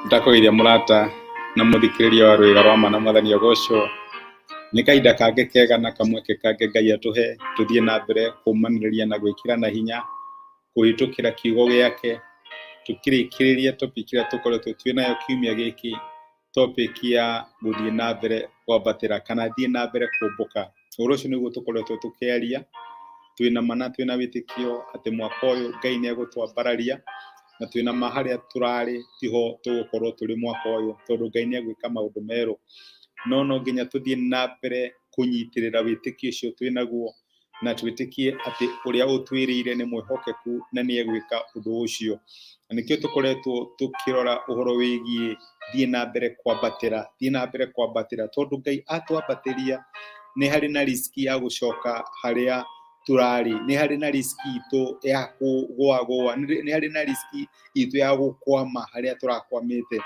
Ndakũgeithia mũrata na mũthikĩrĩria wa rwĩga rwa ma na mwathani agocwo. Nĩ kahinda kangĩ kega na kamweke kangĩ Ngai atũhe tũthiĩ na mbere kũmanĩrĩria na gwĩkĩrana hinya kũhĩtũkĩra kiugo gĩake, tũkĩrĩkĩrĩria topic ĩrĩa tũkoretwo twĩ nayo kiumia gĩkĩ, topic ya gũthiĩ na mbere kwambatĩra kana thiĩ na mbere kũmbũka. Ũhoro ũcio nĩguo tũkoretwo tũkĩaria, twĩna ma na twĩna wĩtĩkio atĩ mwaka ũyũ Ngai nĩ egũtwambararia, na twĩna ma harĩa tũrarĩ tiho tũgũkorwo tũrĩ mwaka ũyũ, tondũ Ngai nĩ egwĩka maũndũ merũ. No no nginya tũthiĩ na mbere kũnyitĩrĩra wĩtĩkio ũcio twĩnaguo, na twĩtĩkie atĩ ũrĩa ũtwĩrĩire nĩ mwĩhokeku na nĩ egwĩka ũndũ ũcio. Na nĩkĩo tũkoretwo tũkĩrora ũhoro wĩgiĩ thiĩ na mbere kwambatĩra, thiĩ na mbere kwambatĩra, tondũ Ngai atwambatĩria nĩ harĩ na risk ya gũcoka harĩa tũrarĩ, nĩ harĩ na risk itũ ya kũgũagũa, nĩ harĩ na risk itũ ya gũkwama harĩa tũrakwamĩte.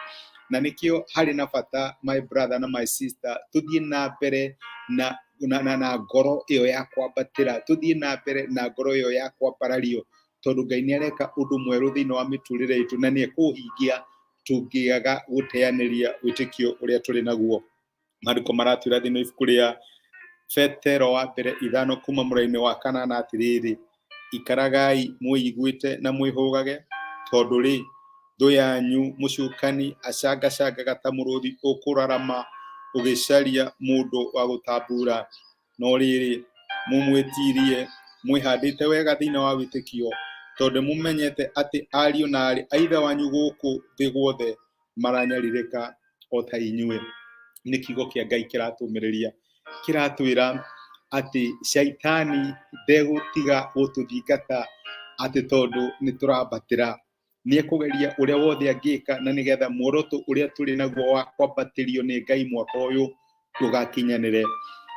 Na nĩkĩo harĩ na bata my brother na my sister tũthiĩ na mbere na ngoro ĩyo ya kwambatĩra, tũthiĩ na mbere na ngoro ĩyo ya kwambarario, tondũ Ngai nĩ areka ũndũ mwerũ thĩinĩ wa mĩtũrĩre itũ na nĩ ekũũhingia tũngĩaga gũteanĩria wĩtĩkio ũrĩa tũrĩ naguo. Maandĩko maratwĩra thĩinĩ wa ibuku rĩa Petero wa mbere 5 kuma mũrainĩ wa 8 atĩrĩrĩ, ikaragai mwĩiguĩte na mwĩhũgage, tondũ rĩ, thũ yanyu mũcukani acangacangaga ta mũrũthi ũkũrarama ũgĩcaria mũndũ wa gũtambura. No rĩrĩ, mũmwĩtirie mwĩhandĩte wega thĩinĩ wa wĩtĩkio, tondũ mũmenyete atĩ ariũ na aarĩ a Ithe wanyu gũkũ thĩ guothe maranyarirĩka o ta inyuĩ. Nĩ kiugo kĩa Ngai kĩratũmĩrĩria, kĩratwĩra atĩ caitani ndegũtiga gũtũthingata atĩ tondũ nĩ tũrambatĩra. Nĩ ekũgeria ũrĩa wothe angĩka na nĩgetha muoroto ũrĩa tũrĩ naguo wa kwambatĩrio nĩ Ngai mwaka ũyũ ndũgakinyanĩre.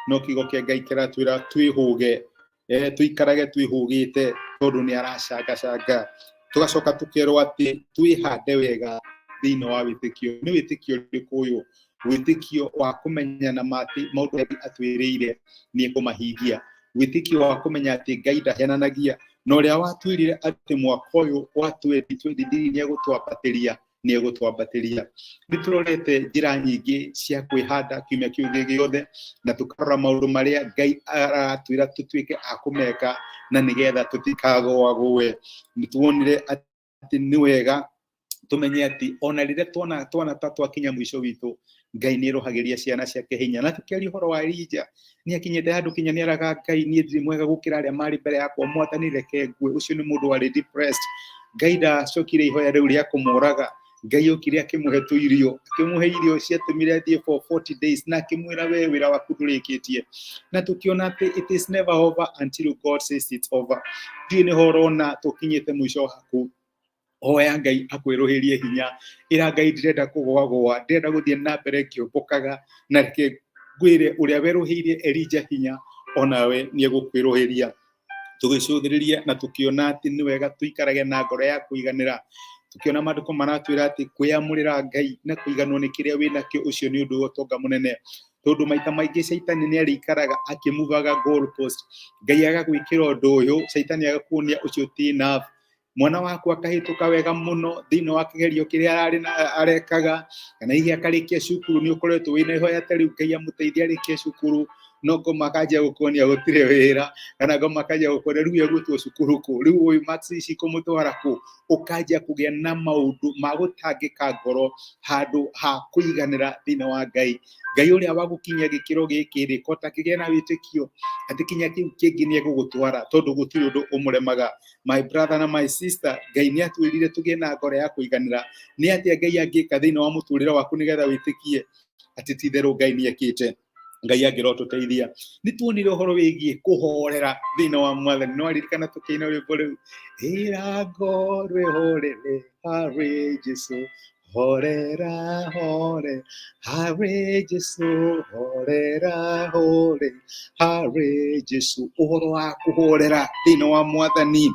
No kiugo kĩa Ngai kĩratwĩra twĩhũge, tũikarage twĩhũgĩte tondũ nĩ aracangacanga. Tũgacoka tũkerwo atĩ twĩhande wega thĩinĩ wa wĩtĩkio. Nĩ wĩtĩkio ũrĩkũ ũyũ? Wĩtĩkio wa kũmenya na ma atĩ maũndũ marĩa atwĩrĩire nĩ ekũmahingia. Wĩtĩkio wa kũmenya atĩ Ngai ndahenanagia, na ũrĩa watwĩrire atĩ mwaka ũyũ wa 2023 nĩ egũtwambatĩria, nĩ egũtwambatĩria. Nĩ tũrorete njĩra nyingĩ cia kwĩhanda kiumia kĩu gĩothe, na tũkarora maũndũ marĩa Ngai aratwĩra tũtuĩke a kũmeka na nĩgetha tũtikagũagũe. Nĩ tuonire atĩ nĩ wega tũmenye atĩ ona rĩrĩa tuona ta twakinya mũico witũ, Ngai nĩ erohagĩria ciana ciake hinya. Na tũkĩaria ũhoro wa Elija, nĩ akinyĩte handũ kinya nĩ eraga Ngai, niĩ ndirĩ mwega gũkĩra arĩa marĩ mbere yakwa, mwathani reke ngue. Ũcio nĩ mũndũ warĩ depressed. Ngai ndacokire ihoya rĩu rĩa kũmũraga. Ngai okire akĩmũhe tũirio, akĩmũhe irio ciatũmire athiĩ for 40 days, na akĩmwĩra we wĩra waku ndũrĩkĩtie. Na tũkĩona atĩ it is never over until God says it's over. Ndiũĩ nĩho ũrona tũkinyĩte mũico waku. Hoya Ngai akwĩrũhĩrie hinya, ĩra Ngai ndĩrenda kũgũagũa, ndĩrenda gũthiĩ na mbere ngĩũmbũkaga, na reke ngwĩre ũrĩa werũhĩirie Elija hinya onawe nĩ egũkwĩrũhĩria. Tũgĩcũthĩrĩria na tũkĩona atĩ nĩ wega tũikarage na ngoro ya kũiganĩra. Tũkĩona maandĩko maratwĩra atĩ kwĩyamũrĩra Ngai na kũiganwo nĩ kĩrĩa wĩnakĩo, ũcio nĩ ũndũ wa ũtonga mũnene. Tondũ maita maingĩ caitani nĩ arĩikaraga akĩmuvaga goal post. Ngai agagwĩkĩra ũndũ ũyũ, caitani agakuonia ũcio ti enough. Mwana waku akahĩtũka wega mũno thĩinĩ wa kĩgerio kĩrĩa ararĩ na arekaga, kana hihi akarĩkia cukuru, nĩ ũkoretwo wĩna ihoya ta rĩu Ngai amũteithie arĩkie cukuru, no ngoma akanjia gũkuonia gũtirĩ wĩra, kana ngoma akanjia gũkuonia rĩu egwĩtwo cukuru kũ, rĩu ũyũ marks ici kũmũtwara kũ, ũkanjia kũgĩa na maũndũ ma gũtangĩka ngoro handũ ha kũiganĩra thĩinĩ wa Ngai. Ngai ũrĩa wagũkinyia gĩkĩro gĩkĩ rĩ, kota kĩgĩa na wĩtĩkio atĩ kinya kĩu kĩngĩ nĩ egũgũtwara, tondũ gũtirĩ ũndũ ũmũremaga. My brother na my sister, Ngai nĩ atwĩrire tũgĩe na ngoro ya kũiganĩra. Nĩ atĩa Ngai angĩka thĩinĩ wa mũtũrĩre waku nĩgetha wĩtĩkie atĩ ti itherũ Ngai nĩ ekĩte? Ngai angĩrotũteithia. Nĩ tuonire ũhoro wĩgiĩ kũhorera thĩinĩ wa Mwathani. No aririkana tũkĩina rwĩmbo rũu, ĩra ngoro ĩhorere harĩ Jesũ, horera hore harĩ Jesũ, horera hore harĩ Jesũ. Ũhoro wa kũhorera thĩinĩ wa Mwathani,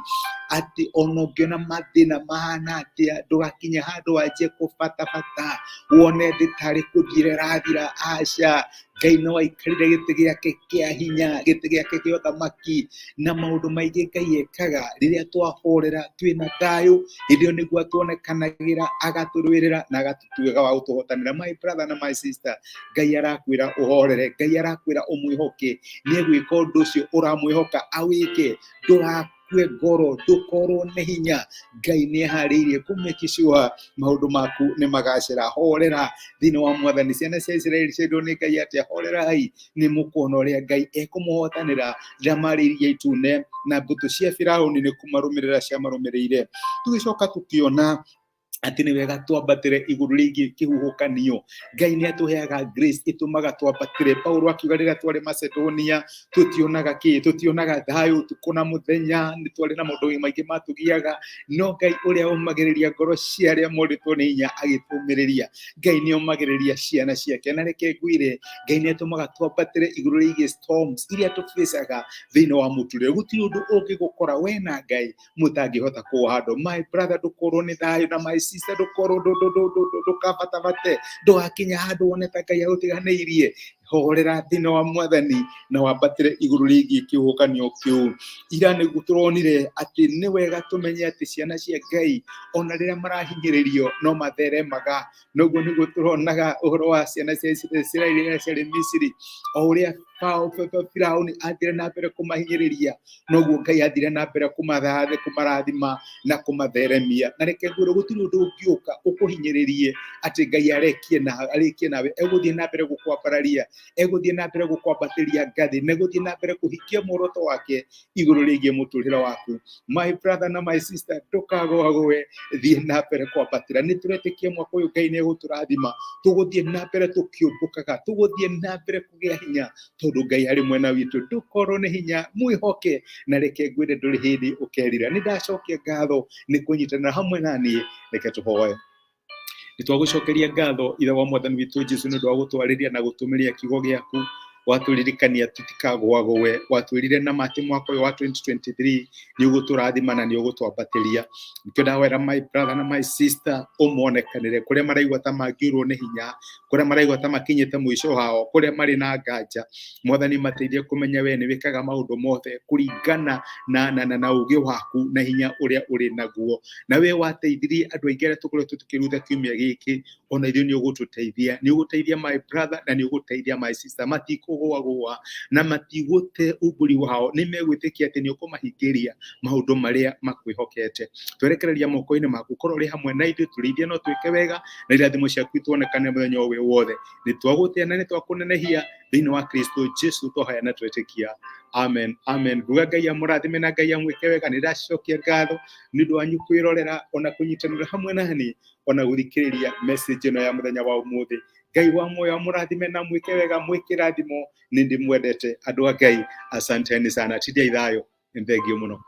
atĩ ona ũngĩona mathĩna mahana atĩa, ndũgakinye handũ wanjie kũbatabata wone thĩ tarĩ kũthira ĩrathira. Aca, Ngai no aikarire gĩtĩ gĩake kĩa hinya, gĩtĩ gĩake kĩa ũthamaki, na maũndũ maingĩ Ngai ekaga rĩrĩa twahorera twĩna thayũ, hĩndĩ ĩyo nĩguo atuonekanagĩra, agatũrũĩrĩra na agatuĩka wa gũtũhotanĩra. My brother na my sister, Ngai arakwĩra ũhorere, Ngai arakwĩra ũmwĩhoke, nĩ egwĩka ũndũ ũcio ũramwĩhoka awĩke, ndũgakue ngoro, ndũkorwo nĩ hinya. Ngai nĩ eharĩirie kũ make sure maũndũ maku nĩ magacĩra. Horera thĩinĩ wa Mwathani. Ciana cia Isiraeli ciairwo nĩ Ngai atĩa? Horerai, nĩ mũkuona ũrĩa Ngai ekũmũhotanĩra rĩrĩa marĩ Iria Itune na mbũtũ cia Firaũni nĩ kũmarũmĩrĩra ciamarũmĩrĩire. Tũgĩcoka tũkĩona atĩ nĩ wega twambatĩre igũrũ rĩgiĩ kĩhuhũkanio. Ngai nĩ atũheaga grace ĩtũmaga twambatĩre. Paulo akiuga rĩrĩa twarĩ Macedonia tũtionaga kĩ, tũtionaga thayũ ũtukũ na mũthenya, nĩ twarĩ na maũndũ maingĩ matũgiaga, no Ngai ũrĩa ũmagĩrĩria ngoro cia arĩa morĩtwo nĩ hinya agĩtũmĩrĩria. Ngai nĩ omagĩrĩria ciana ciake, na reke ngwĩre, Ngai nĩ atũmaga twambatĩre igũrũ rĩgiĩ storms iria tũfacaga thĩinĩ wa mũtũrĩre. Gũtirĩ ũndũ ũngĩgũkora we na Ngai mũtangĩhota kũhandwo. My brother, ndũkorwo nĩ thayũ, na my sister, ndũkorwo ndũkabatabate, ndũgakinya handũ wone ta Ngai agũtiganĩirie. Horera thĩinĩ wa Mwathani na wambatĩre igũrũ rĩgiĩ kĩhuhũkanio kĩu. Ira nĩguo tũronire atĩ nĩ wega tũmenye atĩ ciana cia Ngai ona rĩrĩa marahinyĩrĩrio no matheremaga. Noguo nĩguo tũronaga ũhoro wa ciana cia Isiraeli rĩrĩa ciarĩ Misiri, o ũrĩa Firaũni athire na mbere kũmahinyĩrĩria, noguo Ngai athire na mbere kũmarathima na kũmatheremia. Na reke ngwĩre, gũtirĩ ũndũ ũngĩũka ũkũhinyĩrĩrie atĩ Ngai arekie na arĩkie nawe. Egũthiĩ na mbere gũkwambararia, egũthiĩ na mbere gũkwambatĩria ngathĩ, na egũthiĩ na mbere kũhingia muoroto wake igũrũ rĩgiĩ mũtũrĩre waku. My brother na my sister, ndũkagũagũe, thiĩ na mbere kwambatĩra. Nĩ tũretĩkia mwaka ũyũ Ngai nĩ egũtũrathima, tũgũthiĩ na mbere tũkĩũmbũkaga, tũgũthiĩ na mbere kũgĩa hinya, tondũ Ngai arĩ mwena witũ. Ndũkorwo nĩ hinya, mwĩhoke, na reke ngwĩre ndũrĩ hĩndĩ ũkerira. Nĩ ndacokia ngatho nĩ kũnyitanĩra hamwe na niĩ. Reke tũhoe. Nĩ twagũcokeria ngatho Ithe wa Mwathani witũ Jesu nĩ ũndũ wa gũtwarĩria na gũtũmĩria kiugo gĩaku, watũririkania tũtikagũagũe, watwĩrire na matĩ mwaka ũyũ wa 2023 nĩ ũgũtũrathima na nĩ ũgũtwambatĩria. Nĩkĩo ndahoera my brother na my sister ũmonekanĩre kũrĩa maraigua ta mangĩũrwo nĩ hinya, kũrĩa maraigua ta makinyĩte mũico wao, kũrĩa marĩ na nganja. Mwathani mateithie kũmenya we nĩ wĩkaga maũndũ mothe kũringana na ũũgĩ waku na hinya ũrĩa ũrĩ naguo. Na we wateithirie andũ aingĩ arĩa tũkoretwo tũkĩruta kiumia gĩkĩ, ona ithuĩ nĩ ũgũtũteithia, nĩ ũgũteithia my brother na nĩ ũgũteithia my sister. Matikũgũagũa na matigũte umbũri wao, nĩ megwĩtĩkia atĩ nĩ ũkũmahingĩria maũndũ marĩa makwĩhokete. Twerekereria moko-inĩ maku, korwo ũrĩ hamwe na ithuĩ, tũrĩithie no twĩke wega, na irathimo ciaku ituonekane mũthenya o wĩ wothe. Nĩ twagũtĩa na nĩ twakũnenehia thĩinĩ wa Kristo Jesu twahoya na twetĩkia. Amen, amen. Nguga Ngai amũrathime na Ngai amwĩke wega. Nĩ ndacokia ngatho nĩ ũndũ wanyu kwĩrorera ona kũnyitanĩra hamwe na niĩ ona gũthikĩrĩria message ĩno ya mũthenya wa ũmũthĩ. Ngai wa muoyo amũrathime na mwĩke wega, mwĩke irathimo. Nĩ ndĩmwendete andũ a Ngai, asanteni sana. Tindiai thayũ, nĩ thengio mũno.